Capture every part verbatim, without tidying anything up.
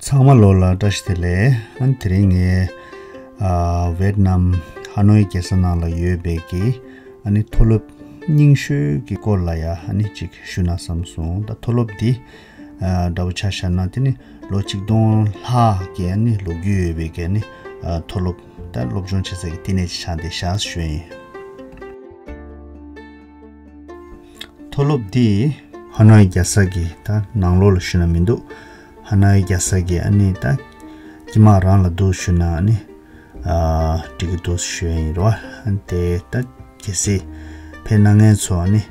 ཚང་མ་ལོ་ལ་བཀྲ་ཤིས་བདེ་ལེགས། ཨ་ནི་དེ་རིང་ངས་ཨ་ཝེད་ནམ་ཧ་ནོའི་རྒྱལ་ས་ནང་ལ་ཡོད་པའི་གི་ཨ་ནི་མཐོ་སློབ་རྙིང་ཤོས་ཀྱི་སྐོར་ལ་ཡ་ཨ་ནི་ཅིག་ཞུ་ན་བསམ་སོང་། ད་མཐོ་སློབ་འདི་ཨ་འདྲ་བོ་ཆ་བཞག་ན་དེ་ནི་ལོ་གཅིག་སྟོང་ལྷག་གི་ཨ་ནི་ལོ་རྒྱུས་ཡོད་པའི་གི་ཨ་ནི་ཨ་མཐོ་སློབ་ད་སློབ་སྦྱོང་བྱེད་ས་གི་བསྟི་གནས་ཅིག་ཆགས་བསྡད་ཤག་ཞུ་ཡིན། མཐོ་སློབ་འདི་ཧ་ནོའི་རྒྱལ་ས་གི་ད་ནང་ལོགས་ལ་ཞུ་ན་མི་འདུག་ཧ་ནོའི་རྒྱལ་ས་གི་ཨ་ནི་ད་དཀྱིལ་མ་རང་ལ་འདུག་ཞུ་ན་ཨ་ནི་ཨ་འགྲིག་གི་འདུག་ཞུ་ཡ་ཡིན་རོ། ཨ་ནི་དེ་ད་གལ་སྲིད་ཕེབས་གནང་མཁན་ཚོ་ཨ་ནི་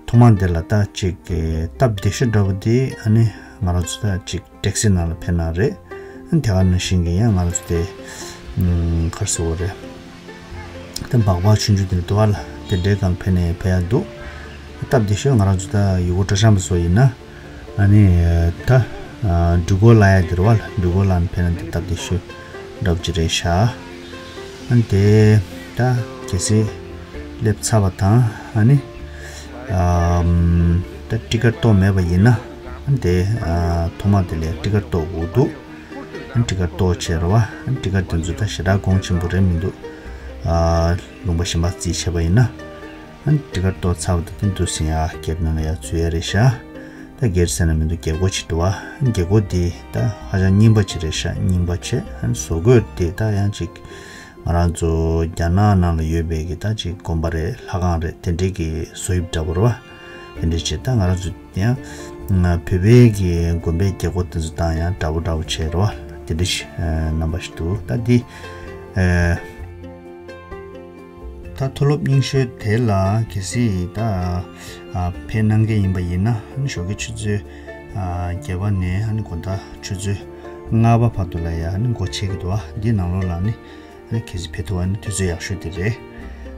ཐོག་མ་དེ་ལ་ད་ཅིག་གི་སྟབས་བདེ་ཤོས་འདྲ་པོ་དེ་ཨ་ནི་ང་རང་ཚོ་ད་ཅིག་ཊེག་སི་ནང་ལ་ཕེབས་ན་རེད། ཨ་ནི་དེ་ག་ནང་བཞིན་གི་ཡང་ང་རང་ཚོ་དེ་ཨམ་ག་རེ་ཟེར་དགོས་རེད། ད་སྦག་སྦག་ཆུང་ཆུང་དེ་འདྲ་འདུག་ཨ་ལ། དེ་འདྲའི་སྒང་ཕེབས་ནས་ཕེབས་ཡ་འདུག་སྟབས་བདེ་ཤོས་ང་རང་ཚོ་ད་ཡུལ་སྐོར་སྤྲོ་འཆམ་པ་ཚོ་ཡིན་ན་ཨ་ནི་ད་ཨ་འགྲུལ་འཁོར་ལ་ཡ་དེ་རེད་བ་ལ། འགྲུལ་འཁོར་ལ་ཕེབས་ན་དེ་སྟབས་བདེ་ཤོས་འདྲ་པོ་ཅིག་རེད་ཤག་ཨ་ནི་དེ་ད་གལ་སྲིད་སླེབས་ཚར་བ་དང་ཨ་ནི་ཨམ་ད་ཊི་ཀཊ་གཏོང་མེད་པ་ཡིན་ན་ཨ་ནི་དེ་ཨ་ཐོག་མ་དེ་ལ་ཊི་ཀཊ་གཏོང་དགོས་འདུག་ཨ་ནི་ཊི་ཀཊ་གཏོང་བྱས་རེད་བ། ཨ་ནི་ཊི་ཀཊ་དེ་ཚོ་ད་ཞེ་དྲག་གོང་ཆེན་པོ་རེད་མི་འདུག་ཨ་ལུང་པ་གཞན་པ་རྩིས་བྱས་པ་ཡིན་ན། ཨ་ནི་ཊི་ཀཊ་གཏོང་ཚར་བ་དང་དེ་འདུག་སེ་ཡར་གེཊ་ནང་ལ་ཡར་འཛུལ་ཡ་རེད་ཤག་ད་གེཊ་ཟེར་ན་མི་འདུག་རྒྱལ་སྒོ་ཅིག་འདུག་བ། ཨ་ནི་རྒྱལ་སྒོ་འདི་ད་ཧ་ཅང་རྙིང་པ་ཅིག་རེད་ཤག་རྙིང་པ་བྱས། ཨ་ནི་བཟོ་བཀོད་འདི་ད་ཡང་ཅིག་ང་རང་ཚོ་རྒྱ་ནག་ནང་ལ་ཡོད་པའི་གི་ད་ཅིག་དགོན་པ་རེད། ལྷ་ཁང་རེད། དེ་འདྲའི་གི་བཟོ་དབྱིབས་འདྲ་པོ་རེད་བ། དེ་འདྲའི་བྱས། ད་ང་རང་ཚོ་ཡང་ང་བོད་པའི་གི་དགོན་པའི་རྒྱལ་སྒོ་དེ་ཚོ་དང་ཡང་འདྲ་པོ་འདྲ་པོ་བྱས་རེད་བ། དེ་འདྲའི་ཞིག་ཨ་རྣམ་པ་ཞིག་འདུག་ད་འདི་ཨ་ད་མཐོ་སློབ་རྙིང་ཤོས་དེ་ལ་གལ་སྲིད་ད་ཨ་ཕེབས་གནང་མཁན་ཡིན་པ་ཡིན་ན། ཨ་ནི་ཞོགས་ཀའི་ཆུ་ཚོད་ཨ་བརྒྱད་པ་ནས་ཨ་ནི་དགོང་དག་ཆུ་ཚོད་ལྔ་པ་བར་དུ་ལ་ཡ་ཨ་ནི་སྒོ་ཕྱེ་གི་འདུག་བ། འདིའི་ནང་ལོགས་ལ་ཨ་ནི་ཨ་ནི་གལ་སྲིད་ཕེབས་ཐུབ་པ་ཡིན་ན་དུས་ཚོད་ཡག་ཤོས་དེ་རེད།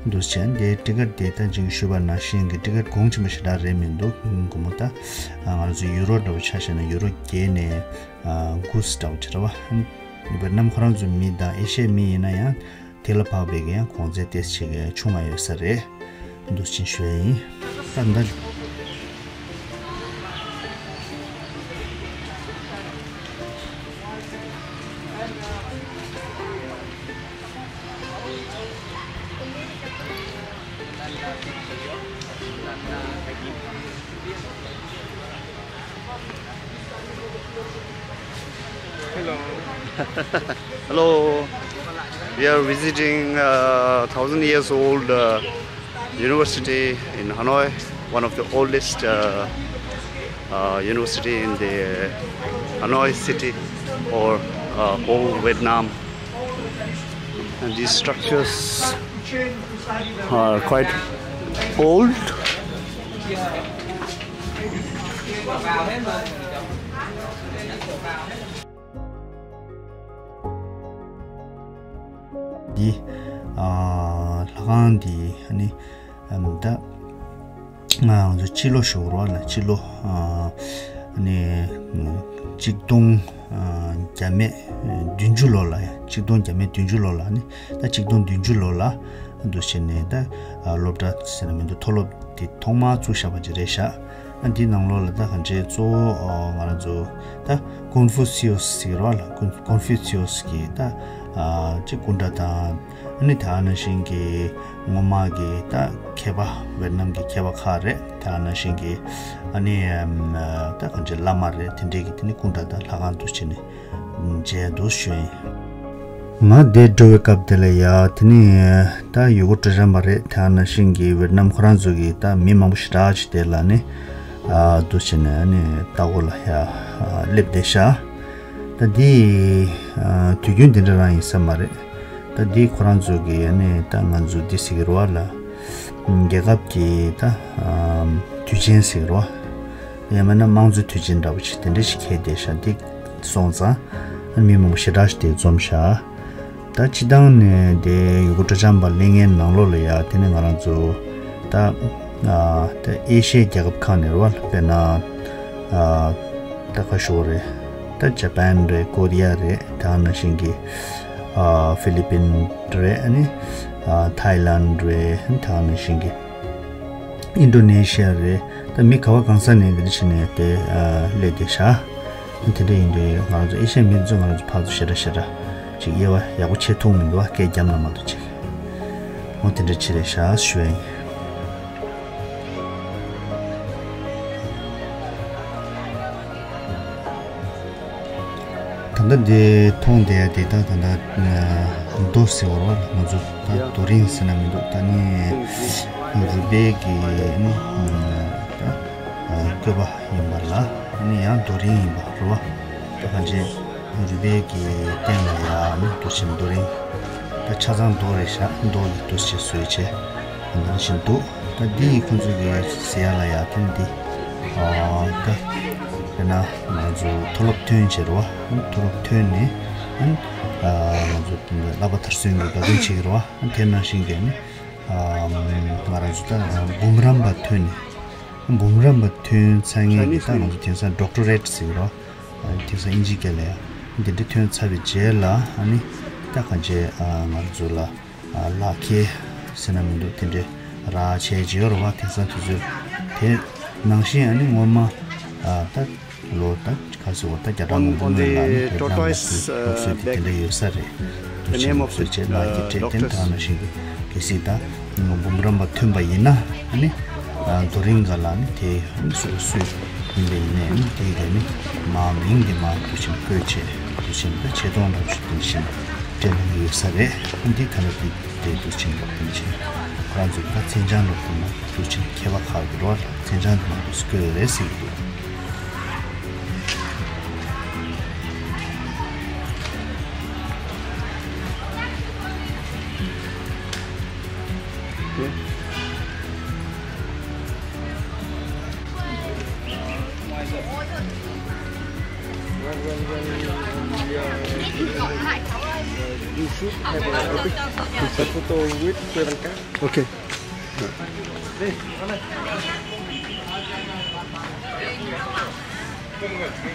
འདུག་སེ་བྱས། འདིའི་ཊི་ཀཊ་དེ་ད་ཅིག་ཞུས་པ་ནང་བཞིན་གྱི་ཊི་ཀཊ་གོང་ཆེན་པོ་ཞེ་དྲག་རེད་མི་འདུག་སྒོར་མོ་ད་ང་རང་ཚོ་ཡུ་རོ་འདྲ་པོ་ཆ་བཞག་ན་ཡུ་རོ་བརྒྱད་ནས་ཨ་དགུ་ཙམ་འདྲ་པོ་ཅིག་རེད་བ། ཝེ་ཏི་ནམ་ཁོ་རང་ཚོའི་མི་དང་ཨེ་ཤི་ཡའི་མི་ཡིན་ན་ཡང་དེ་ལ་དཔག་པའི་གི་ཡང་གོང་ཚད་ཏོག་ཙམ་ཅིག་ཆུང་བ་ཡོད་ས་རེད། འདུག་སེ་ཞུ་ཡ་ཡིན། ད་ད། Hello. Hello. We are visiting a thousand years old uh, university in Hanoi, one of the oldest uh, uh, university in the Hanoi city or uh, whole Vietnam. And these structures are quite old. འདི་ཨ་ལྷ་ཁང་འདི་ཨ་ནི་ཨམ་ད་ང་ཚོ་སྤྱི་ལོ་ཞུ་རོགས་ལ། སྤྱི་ལོ་ཨ་ནི་གཅིག་སྟོང་ཨ་བརྒྱ་མེད་བདུན་ཅུ་ལོ་ལ། གཅིག་སྟོང་བརྒྱ་མེད་བདུན་ཅུ་ལོ་ལ་ནི་ད་གཅིག་སྟོང་བདུན་ཅུ་ལོ་ལ་འདུག་སེ་བྱས་ནས་ད་ཨ་སློབ་གྲྭ་ཟེར་ན་མི་འདུག་མཐོ་སློབ་དེ་ཐོག་མར་བཙུགས་བཞག་པ་ཅིག་རེད་ཤག་ཨ་འདི་ནང་ལོགས་ལ་ད་གང་ཅི་གཙོ་བོ་ཨ་ང་རང་ཚོ་ད་ཀོན་ཧྥུ་ཤི་ཡོ་སི་ཟེར་གི་རེད་བ་ལ། ཀོན་ཀོན་ཧྥུ་ཤི་ཡོ་སི་གི་ད་ཨ་ཅིག་སྐུ་འདྲ་དང་། ཨ་ནི་དེ་ག་ནང་བཞིན་གྱི་སྔོན་མ་གི་ད་མཁས་པ། ཝེ་ཏི་ནམ་གྱི་མཁས་པ་ཁག་རེད། དེ་ག་ནང་བཞིན་གྱི་ཨ་ནི་ཨམ་ད་གང་ཅི་བླ་མ་རེད། དེ་འདྲའི་གི་དེ་ནི་སྐུ་འདྲ་དང་ལྷ་ཁང་འདུག་སེ་བྱས་ནས་མཇལ་འདུག་ཞུ་ཡིན། ང་འདིར་འགྲོ་བའི་སྐབས་དེ་ལ་ཡ་དེ་ནི་ད་ཡུལ་སྐོར་སྤྲོ་འཆམ་པ་རེད། དེ་ག་ནང་བཞིན་གྱི་ཝེ་ཏི་ནམ་ཁོ་རང་ཚོ་གི་ད་མི་མང་པོ་ཞེ་དྲག་ཅིག་དེ་ལ་ནི་ཨ་འདུག་སེ་བྱས་ནས་ཨ་ནི་ལྟ་སྐོར་ལ་ཡ་ཨ་སླེབས་བསྡད་ཤག་ད་འདི་ཨ་དུས་རྒྱུན་དེ་འདྲ་རང་ཡིན་ས་མ་རེད། ད་འདི་ཁོ་རང་ཚོ་གི་ཨ་ནི་ད་ང་ཚོ་འདི་ཟེར་གི་རེད་བ་ལ། རྒྱལ་ཁབ་ཀྱི་ད་ཨམ་དུས་ཆེན་ཟེར་གི་རེད་བ། ཡང་མིན་ན་དམངས་གཙོའི་དུས་ཆེན་འདྲ་པོ་ཅིག་དེ་འདྲ་ཞིག་འཁེལ་བསྡད་ཤག་འདི་སོང་ཙང་ཨ་ནི་མི་མང་པོ་ཞེ་དྲག་ཞིག་དེ་འཛོམས་ཤག་ད་སྤྱིར་བཏང་ནས་དེ་ཡུལ་སྐོར་སྤྲོ་འཆམ་པ་སླེབས་མཁན་ནང་ལོགས་ལ་ཡ་དེ་ནི་ང་རང་ཚོ་ད་ཨ་ད་ཨེ་ཤི་ཡའི་རྒྱལ་ཁབ་ཁག་ནས་རེད་བ་ལ། དཔེར་ན་ཨ་ད་ཁ་ཤོར་རེད། ད་ཇ་པན་རེད། ཀོ་རི་ཡ་རེད། དེ་ག་ནང་བཞིན་གྱི་ཨ་ཧྥི་ལི་པིན་རེད། ཨ་ནི་ཨ་ཐའི་ལན་རེད། དེ་ག་ནང་བཞིན་གྱི་ཨིན་ཌོ་ནེ་ཤི་ཡ་རེད། ད་མི་ག་བ་གང་ས་ནས་འདིར་ཕྱིན་ནས་དེ་ཨ་སླེབས་བསྡད་ཤག་དེ་འདྲ་ཡིན་དུས་ང་རང་ཚོ་ཨེ་ཤ་ཡའི་མི་ཚོ་ང་རང་ཚོ་ཕར་ཚུར་ཞེ་དྲག་ཞེ་དྲག་ཅིག་དབྱེ་བ་ཡག་པོ་ཕྱེ་ཐུབ་མི་འདུག་བ། སྐད་རྒྱབ་ན་མ་གཏོགས་ཅིག་འོ་དེ་འདྲ་ཅིག་རེད་ཤག་ཞུ་ཡ་ཡིན། ད་ལྟ་འདི་མཐོང་བསྡད་ཡ་དེ་ད་ད་ལྟ་རྡོ་ཟེར་བ་རེད་བ། ང་ཚོ་ད་རྡོ་རིང་ཟེར་ན་མི་འདུག་ད་ནི་རུས་སྦལ་གྱི་ནི་ད་བཀོད་པ་ཡིན་པ་ལ་ནི་ཡང་རྡོ་རིང་ཡིན་པ་རེད་བ། ད་གང་ཅི་རུས་སྦལ་གྱི་སྟེང་ལ་ཡ་ནི་འདུག་བཞིན་རྡོ་རིང་ད་ཆ་ཚང་རྡོ་རེད་ཤག་རྡོ་གི་འདུག་བྱས་བཟོས་བྱས་ནང་བཞིན་འདུག་ད་འདི་ཡི་ཁོང་ཚོ་གི་ཟེར་ཡ་ལ་ཡ་དེ་ནི་འདི་ཨ་ད་དཔེར་ན་ང་ཚོ་མཐོ་སློབ་ཐོན་བྱས་རེད་བ། མཐོ་སློབ་ཐོན་ནས་ཨ་ང་ཚོ་བསླབ་པ་མཐར་སོན་གྱི་དགའ་སྟོན་བྱེད་ཀྱི་རེད་བ། དེ་ནང་བཞིན་གྱི་ནི་ཨ་ང་རང་ཚོ་ད་འབུམ་རམས་པ་ཐོན་ནས་འབུམ་རམས་པ་ཐོན་ཚར་མཁན་གྱི་ད་ང་ཚོ་དེང་སང་doctorate་ཟེར་གྱི་རེད་བ། དེང་སང་ཨིན་ཇིའི་སྐད་ལ་ཡ་འདི་འདྲ་ཐོན་ཚར་བའི་རྗེས་ལ་ཨ་ནི་ད་གང་ཅི་ང་ཚོ་ལ་ལག་ཁྱེར་ཟེར་ན་མི་འདུག་དེ་འདྲའི་རག་བྱས་བྱས་ཡོད་རེད་བ། དེང་སང་དུས་ཚོད་དེ་ནང་བཞིན་ཨ་ནི་སྔོན་མ་ད་ལོ་ད་ག་ཟེར་བ་ད་བརྒྱ་ཕྲག་མང་པོ་སྔོན་ལ་ཨ་ནི་བེད་ནམ་ལ་སློབ་གསོ་དེ་དེ་འདྲ་ཡོད་ས་རེད། འདུག་བྱས་སློབ་གསོ་བྱས་ལག་ཁྱེར་སྤྲད་དེ་ད་ནང་བཞིན་གྱི་གལ་སྲིད་ད་འབུམ་རམས་པ་ཐོན་པ་ཡིན་ན་ཨ་ནི་རྡོ་རིང་འགའ་ལ་ནི་དེ་ཨ་ནི་སུ་སུ་ཡིན་པ་ཡིན་ནའི་ཨ་ནི་དེ་ག་ནི་མ་མིང་དེ་མ་འདུག་བྱས་བཀོད་བྱས་འདུག་བྱས་ད་ཆེ་མཐོང་འདྲ་བོ་ཞིག་འདུག་བྱས་སྤྲད་གནང་གི་ཡོད་ས་རེད། ཨ་ནི་དེ་ད་ནི་དེ་དེ་འདུག་བྱས་འདུག་བྱས་ཁོ་རང་ཚོ་ད་མཚན་བྱང་འདྲ་བོ་མ་འདུག་བྱས་ཁྱད་པར་ཁག་གི་རོ་མཚན་བྱང་དེ་མ་འདུག་བཀོད་ཡོད་རེད་ཟེར་གྱི་འདུག You should have a, a photo with Priyanka. Okay.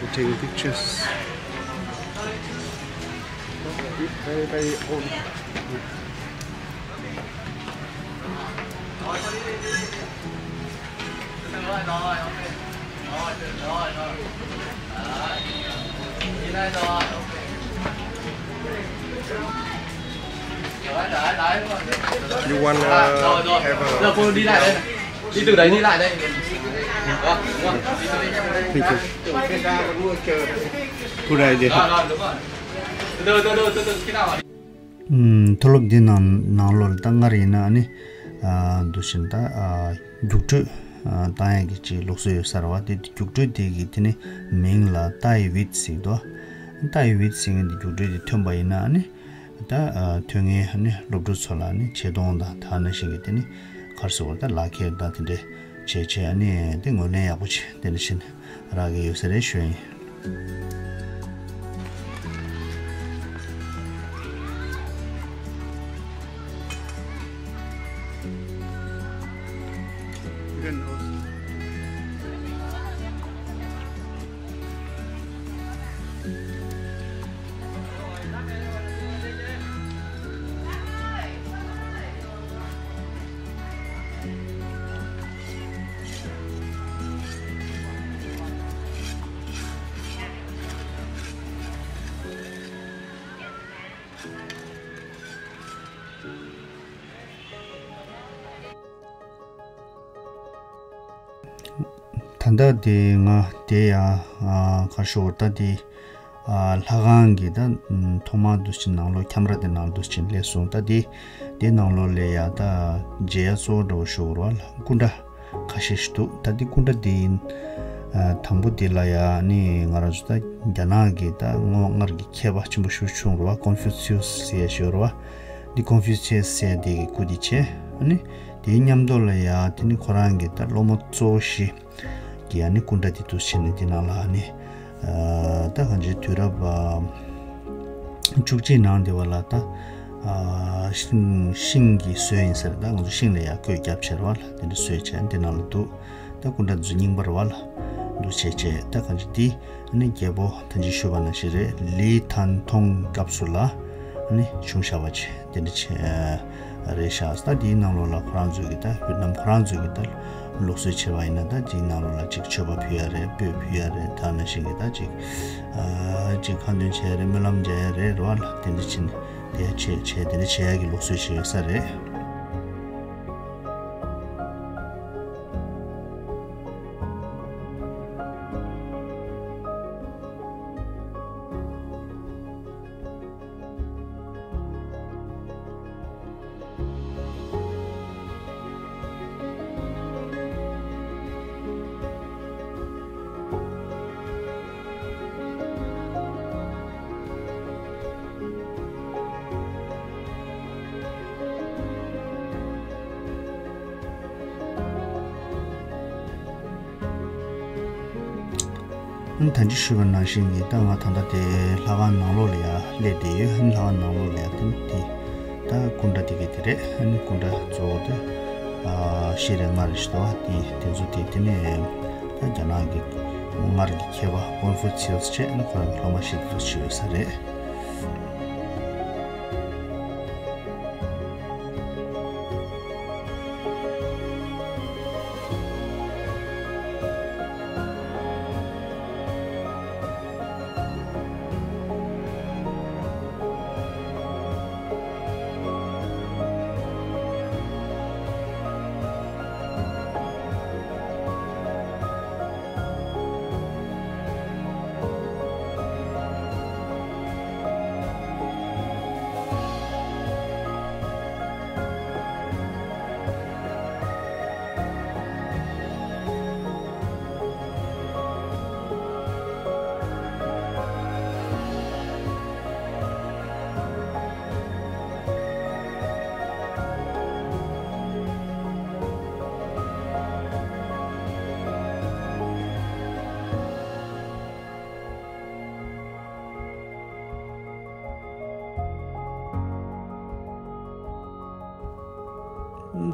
We're taking pictures. Very, very old. You wanna have a video? Đi từ đấy đi lại đây. Thank you. Good idea. མཐོ་སློབ་འདི་ནང་ནང་ལོགས་ལ་ད་སྔར་ཡིན་ན་ཨ་ནི་འདུག་བཞིན་ད་རྒྱུགས་སྤྲོད་བཏང་ཡས་ཀྱི་ཅིག་ལུགས་སྲོལ་ཡོད་ས་རེད་བ། དེ་རྒྱུགས་སྤྲོད་དེ་གི་དེ་ནི་མིང་ལ་ཏའི་ཝིད་ཟེར་གྱི་འདུག་ཏའི་ཝིད་ཟེར་མཁན་དེ་རྒྱུགས་སྤྲོད་དེ་ཐོན་པ་ཡིན་ན་ཨ་ནི་ད་ཐོན་མཁན་ཨ་ནི་སློབ་ཕྲུག་ཚོ་ལ་ཨ་ནི་ཆེ་མཐོང་དང་ད་ནང་བཞིན་གྱི་དེ་ནི་ག་རེ་ཟེར་དགོས་རེད། ད་ལག་ཁྱེར་དང་དེ་འདྲའི་བྱས་བྱས་ཨ་ནི་དེ་ངོས་ལེན་ཡག་པོ་བྱས་དེ་འདྲ་བྱས་ནས་རག་གི་ཡོད་ས་རེད་ཞུ་ཡ་ཡིན། ད་ལྟ་དེ་ང་དེ་ཡང་གར་ཤོར་ད་དེ་ལྷ་ཁང་གི་ད་ཐོག་མར་འདུག་ཅིང་ནང་ལོགས་ཁྱམས་ར་དེ་ནང་འདུག་ཅིང་སླེབས་སོང་། ད་དེ་དེ་ནང་ལོགས་ལ་ཡ་ད་མཇལ་ཡ་གཙོ་བོ་འདྲ་བོ་ཤོར་བ་ལ་སྐུ་འདྲ་ཁ་ཤས་ཤིག་འདུག་ད་དེ་སྐུ་འདྲ་དེ་ཡིན། དང་པོ་དེ་ལ་ཡ་ནི་ང་རང་ཚོ་ད་རྒྱ་ནག་གི་ད་ངོ་མཁར་གྱི་མཁས་པ་ཆེན་པོ་ཞིག་བྱུང་རེད་བ། ཀོན་ཧྥུ་ཙི་ཡུས་ཟེར་ཡ་ཞིག་ཡོད་རེད་བ། འདི་ཀོན་ཧྥུ་ཙི་ཡུས་ཟེར་ཡ་དེ་གི་སྐུ་དེ་བྱས། ཨ་ནི་དེའི་མཉམ་དུ་ལ་ཡ་དེ་ནི་ཁོ་རང་གི་ད་སློབ་མ་གཙོ་བོ་བཞི་གི་ཨ་ནི་སྐུ་འདྲ་དེ་འདུག་བྱས་ནས་དེ་ནང་ལ་ཨ་ནི་ད་གང་ཅི་དུས་རབས་བཅུ་གཅིག་ནང་དེ་བ་ལ་ད་ཤིང་ཤིང་གི་སྲོལ་ཡིན་ཟེར། ད་ང་ཚོ་ཤིང་ལ་ཡ་བརྐོས་བརྒྱབ་བྱས་རེད་བ་ལ། དེ་འདྲ་སྲོལ་བྱས་དེ་ནང་ལ་འདུག་ད་སྐུ་འདྲ་འཛུལ་རྙིང་པ་རེད་བ་ལ་འདུག་བྱས་བྱས་ད་གང་ཅི་དེ་ཨ་ནི་རྒྱལ་པོ་ད་ཅི་ཞུས་པ་ནང་བཞིན་རེད། ལི་ཐན་ཐོང་སྐབས་སུ་ལ་ཨ་ནི་བྱུང་བཞག་པ་ཅིག་དེ་འདྲ་བྱས་རེད་ཤག་ད་དེའི་ནང་ལོགས་ལ་ཁོ་རང་ཚོས་ཀྱི་ད་བྷེད་ནམ་ཁོ་རང་ཚོས་ཀྱི་ད་ ལུགས་སྲོལ་བྱས་པ་ཡིན་ན་ད་ཅིག་ནང་ལོགས་ལ་ཅིག་མཆོད་པ་ཕུལ་ཡ་རེད། སྤོས་ཕུལ་ཡ་རེད། ད་ནང་བཞིན་གྱི་ད་ཅིག་ཨ་ཅིག་ཁ་འདོན་བྱས་རེད། སྨོན་ལམ་རྒྱག་ཡ་རེད། རེད་བ། དེ་འདྲ་བྱས་ནས་དེ་ཡ་བྱས་བྱས་དེ་འདྲ་བྱེད་ཡ་གི་ལུགས་སྲོལ་ཞིག་ཡོད་ས་རེད། ཨ་ནི་ད་ཅི་ཞུས་པ་ནང་བཞིན་གྱི་ད་ང་ད་ལྟ་དེ་ལྷ་ཁང་ནང་ལོགས་ལ་ཡ་སླེབས་བསྡད་ཡོད། ཨ་ནི་ལྷ་ཁང་ནང་ལོགས་ལ་ཡ་དེ་ནི་དེ་ད་སྐུ་འདྲ་དེ་ག་དེ་རེད། ཨ་ནི་སྐུ་འདྲ་གཙོ་བོ་དེ་ཨ་བཞི་རེད་ལྔ་རེད་ཞིག་འདུག་བ། དེ་དེ་ཚོ་དེ་དེ་ནས་ད་རྒྱ་ནག་གི་སྔར་གྱི་མཁས་པ་ཀོན་ཧྥུ་ཙི་ཡོས་བྱས། ཨ་ནི་ཁོ་རང་གི་སློབ་མ་ཞིག་དེ་ཚོ་ཞིག་ཡོད་ས་རེད།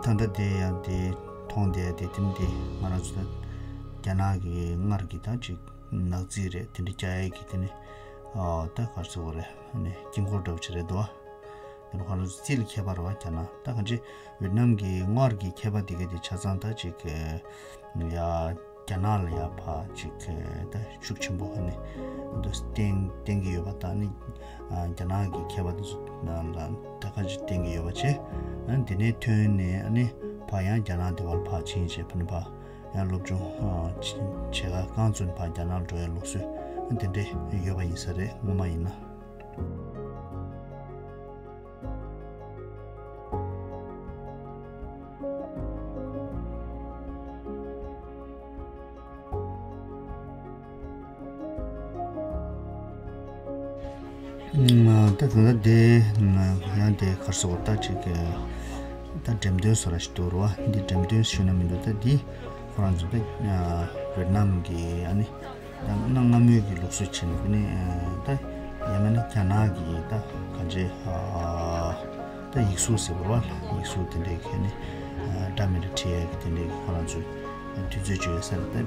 ད་ལྟ་དེ་ཡང་དེ་མཐོང་བསྡད་དེ་དེ་ནི་དེ་ང་རང་ཚོ་ད་རྒྱ་ནག་གི་སྔར་གྱི་ད་ཅིག་ནག་རྩིས་རེད། དེ་འདྲ་རྒྱག་ཡས་ཀྱི་དེ་ནི་ཨ་ད་ག་རེ་ཟེར་དགོས་རེད། ཨ་ནི་དཀྱིལ་འཁོར་འདྲ་པོ་ཅིག་རེད་འདུག་བ། དེ་ནི་ཁོ་རང་ཚོ་རྩིས་ལ་མཁས་པ་རེད་བ། རྒྱ་ནག་ད་གང་ཅི་ཝེད་ནམ་གྱི་སྔར་གྱི་མཁས་པ་དེ་ག་དེ་ཆ་ཚང་ད་ཅིག་ཡ་རྒྱ་ནག་ལ་ཡ་ཕར་ཅིག་ད་ཤུགས་ཆེན་པོ་ཨ་ནི་འདུ་བསྟན་བསྟན་གྱི་ཡོད་པ་དང་། ཨ་ནི་རྒྱ་ནག་གི་མཁས་པ་དེ་ཚོ་ནང་ལ་ད་ག་ཅིག་བསྟན་གྱི་ཡོད་པ་བྱས། ཨ་ནི་དེ་ནས་ཐོན་ནས་ཨ་ནི་ཕར་ཡང་རྒྱ་ནག་དེ་བར་ཕར་ཕྱིན་བྱས། ཕ་ནི་ཕར་ཡང་སློབ་སྦྱོང་ཨ་བྱེད་ག་རྐང་བཙུགས་ནས་ཕར་རྒྱ་ནག་ལ་འགྲོ་ཡའི་ལུགས་སྲོལ་ཨ་དེ་འདྲས་ཡོད་པ་ཡིན་ས་རེད། སྔོན་མ་ཡིན་ན། ད་ད་ལྟ་དེ་ཡང་དེ་ག་རེ་ཟེར་དགོས། ད་ཅིག་ད་འགྲེམས་སྟོན་བཟོ་འདྲ་ཞིག་འདུག་རེད་བ། འདི་འགྲེམས་སྟོན་ཞུས་ན་མི་འདུག་ད་འདི་ཁོ་རང་ཚོ་ད་ཝེད་ནམ་གྱི་ཨ་ནི་ད་གནའ་སྔ་མོའི་གི་ལུགས་སྲོལ་བྱས་ནས། དེ་ནས་ད་ཡང་ན་ནི་རྒྱ་ནག་གི་ད་གང་ཅི་ད་ཡིག་གཟུགས་ཟེར་དགོས་རེད་བ། ཡིག་གཟུགས་དེ་འདྲའི་གི་ནི་འདྲ་མི་འདྲ་བྲིས་ཡ་གི་དེ་འདྲའི་གི་ཁོ་རང་ཚོའི་དུས་ཚོད་ཅིག་ཡོད་ས་རེད། ད་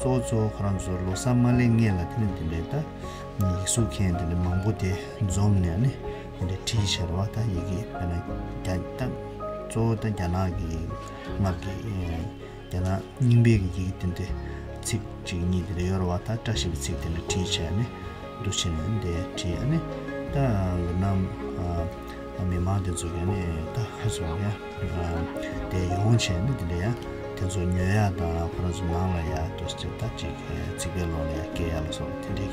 གཙོ་བོ་གཙོ་བོ་ཁོ་རང་ཚོ་ལོ་གསར་མ་སླེབས་སྔོན་ལ་དེ་ནས་དེ་འདྲའི་ད་ཡིག་གཟུགས་མཁན་དེ་འདྲ་མང་པོ་དེ་འཛོམས་ནས་ཨ་ནི་དེ་འདྲ་བྲིས་བྱས་རེད་བ། ད་ཡི་གེ་དཔེར་ན་རྒྱ་ད་གཙོ་བོ་ད་རྒྱ་ནག་གི་སྔར་གྱི་རྒྱ་ནག་རྙིང་པའི་གི་ཡི་གེ་དེ་འདྲ་ཚིག་གཅིག་གཉིས་དེ་འདྲ་ཡོད་རེད་བ། ད་བཀྲ་ཤིས་པའི་ཚིག་དེ་འདྲ་བྲིས་བྱས་ནས་འདུག་བྱས་ནས་དེ་བྲིས། ཨ་ནི་ད་ཝེད་ནམ་མི་མང་དེ་ཚོ་གི་ནི་ད་ཧ་སོང་ཡ་དེ་ཡོང་བྱས་ནས་དེ་འདྲ་ཡ་དེ་ཚོ་ཉོ་ཡ་དང་། ཁོ་རང་ཚོ་ནང་ལ་ཡ་འདུག་ཅིག་ད་ཅིག་རྩིག་པའི་ལོགས་ལ་ཡ་སྐྱེལ་ཡ་ལ་སོགས་དེ་འདྲའི་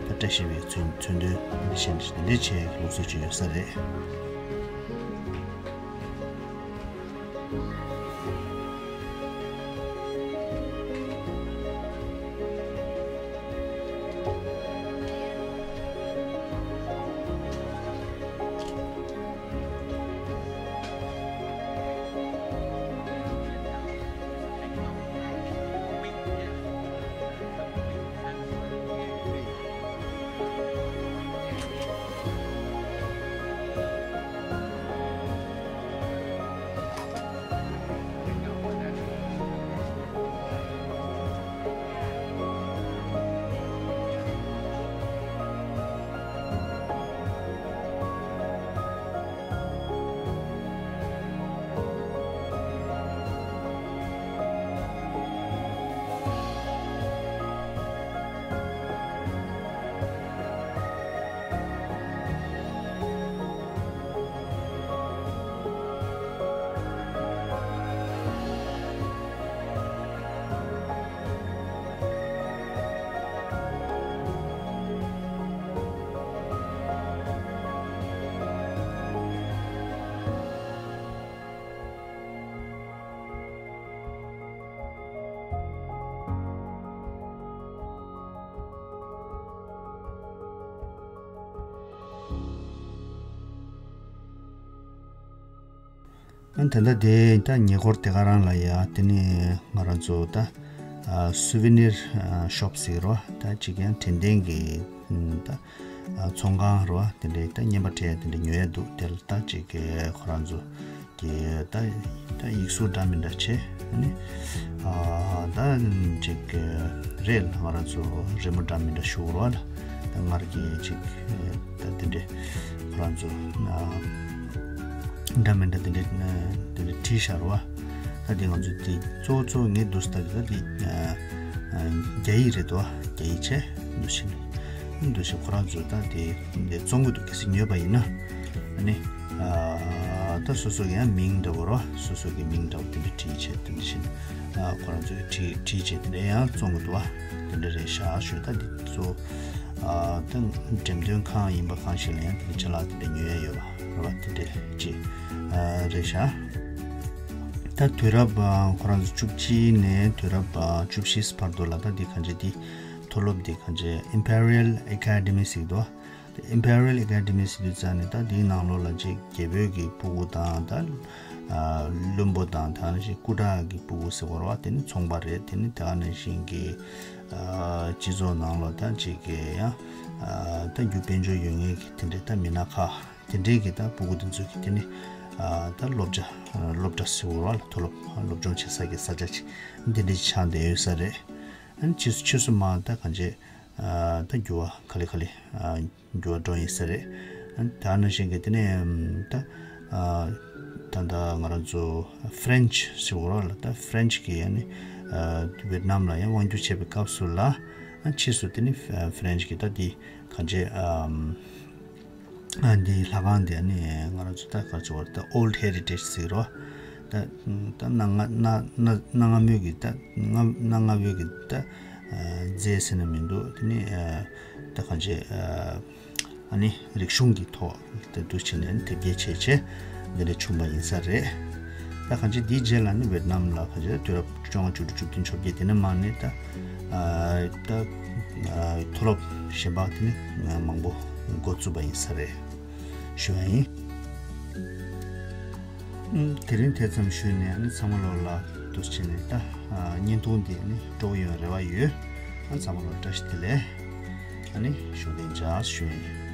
ད་བཀྲ་ཤིས་པའི་མཚོན་མཚོན་དོན་དེ་འདྲ་བྱས་ནས་དེ་འདྲའི་བྱས་ལུགས་སྲོལ་ཅིག་ཡོད་ས་རེད། ཨ་ད་ལྟ་དེ་ད་ཉེ་འཁོར་དེ་ག་རང་ལ་ཡ་དེ་ནི་ང་རང་ཚོ་ད་སུ་ཝེ་ནེར་ཤོབ་ཟེར་རོ། ད་ཅིག་ཡང་དྲན་རྟེན་གྱི་ད་ཚོང་ཁང་རོ། དེ་འདྲའི་ད་རྔན་པ་སྤྲད་ཡ་དེ་འདྲ་ཉོ་ཡ་འདུག་དེ་ལ་ད་ཅིག་ཁོ་རང་ཚོ་གི་ད་ད་ཡིག་གཟུགས་འདྲ་མི་འདྲ་བྱས་ནི་ཨ་ད་ཅིག་རེད། ང་རང་ཚོ་རི་མོ་འདྲ་མི་འདྲ་ཞུ་རོགས་ལ། ད་ངར་གི་ཅིག་ད་དེ་འདྲས་ཁོ་རང་ཚོ་ཨ་འདྲ་མི་འདྲ་དེ་འདྲས་དེ་འདྲས་བྲིས་ཤར་བ། ད་དེ་ང་ཚོ་དེ་གཙོ་བོ་གཙོ་བོ་ངས་འདུག་ད་དེ་ད་དེ་རྒྱ་ཡིག་རེད་དོ། རྒྱ་ཡིག་བྱས་འདུག་ཕྱིན་འདུག་ཕྱིན་ཁོ་རང་ཚོ་ད་དེ་དེ་བཙོང་གི་འདུག་གལ་སྲིད་ཉོས་པ་ཡིན་ན་ཨ་ནི། ཨ་ད་སོ་སོ་གི་ཡང་མིང་འདྲ་བོ་རོ། སོ་སོ་གི་མིང་འདྲ་བོ་དེ་འདྲ་བྲིས་བྱས་དེ་འདྲ་བྱས་ཨ་ཁོ་རང་ཚོས་བྲིས་བྲིས་བྱས་དེ་འདྲ་ཡང་བཙོང་གི་འདུག་བ། དེ་འདྲ་རེད་ཤག་ཞུ། ད་འདི་ཚོ་ཨ་ད་འགྲེམས་སྟོན་ཁང་ཡིན་པ་གང་ཞིག་ལ་ཡང་དེ་འདྲ་ཅ་ལག་དེ་འདྲ་ཉོ་ཡ་ཡོད་པ་རོ། དེ་འདྲ་ཅིག་ཨ་རེད་ཤག་ད་དུས་རབས་ཨ་ཁོ་རང་ཚོ་བཅུ་གཅིག་ནས་དུས་རབས་ཨ་བཅུ་བཞི་བར་དུ་ལ་ད་འདི་གང་ཅི་འདི་མཐོ་སློབ་འདི་གང་ཅི་Imperial Academy་ཟེར་གི་འདུག Imperial Academy་ཟེར་དུས་ཙང་ནས་ད་དེའི་ནང་ལོགས་ལ་ཅིག་རྒྱལ་པོའི་གི་སྤུ་གུ་དང་ད་ཨ་བློན་པོ་དང་ད་ནང་བཞིན་སྐུ་དྲག་གི་སྤུ་གུ་ཟེར་བ་རེད་བ། དེ་ནི་ཚོང་པ་རེད། དེ་ནི་ད་ནང་བཞིན་གི་ཨ་སྤྱི་ཚོགས་ནང་ལོགས་ད་ཅིག་གི་ཡང་ཨ་ད་རྒྱུ་དཔལ་འབྱོར་ཡོད་མཁན་གི་དེ་འདྲའི་ད་མི་སྣ་ཁག་དེ་འདྲའི་གི་ད་སྤུ་གུ་དེ་ཚོ་གི་དེ་ནི་ཨ་ད་སློབ་གྲྭ་སློབ་གྲྭ་ཟེར་བ་རེད་བ། མཐོ་སློབ་སློབ་སྦྱོང་བྱེད་ས་གི་ས་ཆ་ཅིག་དེ་འདྲའི་ཆགས་བསྡད་ཡོད་ས་རེད། ཨ་ནི་ཕྱིས་སུ་ཕྱིས་སུ་མ་ད་གང་ཅི་ཨ་ད་འགྱུར་བ་ག་ལེ་ག་ལེ་ཨ་འགྱུར་བ་འགྲོ་ཡིན་ས་རེད། ཨ་ནི་ད་ནང་བཞིན་གྱི་དེ་ནས་ཨམ་ད་ཨ་ད་ད་ང་རང་ཚོ་ཕ་རེན་ཆི་ཟེར་བ་རེད་བ། ད་ཕ་རེན་ཆི་གི་ཨ་ནི་ཨ་ཝེ་ཏི་ནམ་ལ་ཡང་དབང་སྒྱུར་བྱས་པའི་སྐབས་སུ་ལ་ཨ་ཕྱིས་སུ་དེ་ནི་ཕ་ཕ་རེན་ཆི་གི་ད་དེ་གང་ཅི་ཨམ་ཨ་འདི་ལྷ་ཁང་འདི་ནི་ང་རང་ཚོ་ད་ག་ཚོད་བར་ད་Old Heritage་ཟེར་རོ། ད་ད་གནའ་སྔ་གནའ་གནའ་གནའ་སྔ་མོའི་གི་ད་གནའ་གནའ་སྔ་མོའི་གི་ད་ཨ་རྫས་ཟེར་ན་མི་འདུག་དེ་ནི་ཨ་ད་གང་ཅི་ཨ་ཨ་ནི་རིག་གཞུང་གི་ཐོག་ད་འདུག་བྱས་ནས་དེབ་སྐྱེལ་བྱས་བྱས་འདི་འདྲ་བྱུང་བ་ཡིན་ས་རེད། ད་གང་ཅི་འདིའི་རྗེས་ལ་ནི་ཝེ་ཏི་ནམ་ལ་གང་ཅི་ད་དུས་རབས་བཅོ་ལྔ་བཅུ་དྲུག་བཅུ་བདུན་བཅོ་བརྒྱད་དེ་ནས་མར་ནས་ད་ཨ་ད་ཨ་མཐོ་སློབ་གཞན་པ་དེ་ནི་མང་པོ་འགོ་བཙུགས་པ་ཡིན་ས་རེད་ཞུ་བ་ཡིན། ཨུམ། དེ་རིང་དེ་ཙམ་ཞུས་ནས་ཨ་ནི་ཚང་མ་ལོག་ལ་འདུག་བྱས་ནས་ད་ཨ་བརྙན་ཐུང་འདི་ཨ་ནི་སྤྲོ་པོ་ཡོང་རེ་བ་ཡོད། ཨ་ཚང་མ་ལོག་བཀྲ་ཤིས་བདེ་ལེགས། ཨ་ནི་ཤུགས་ལྡན་འཇགས་ཞུ་ཡིན།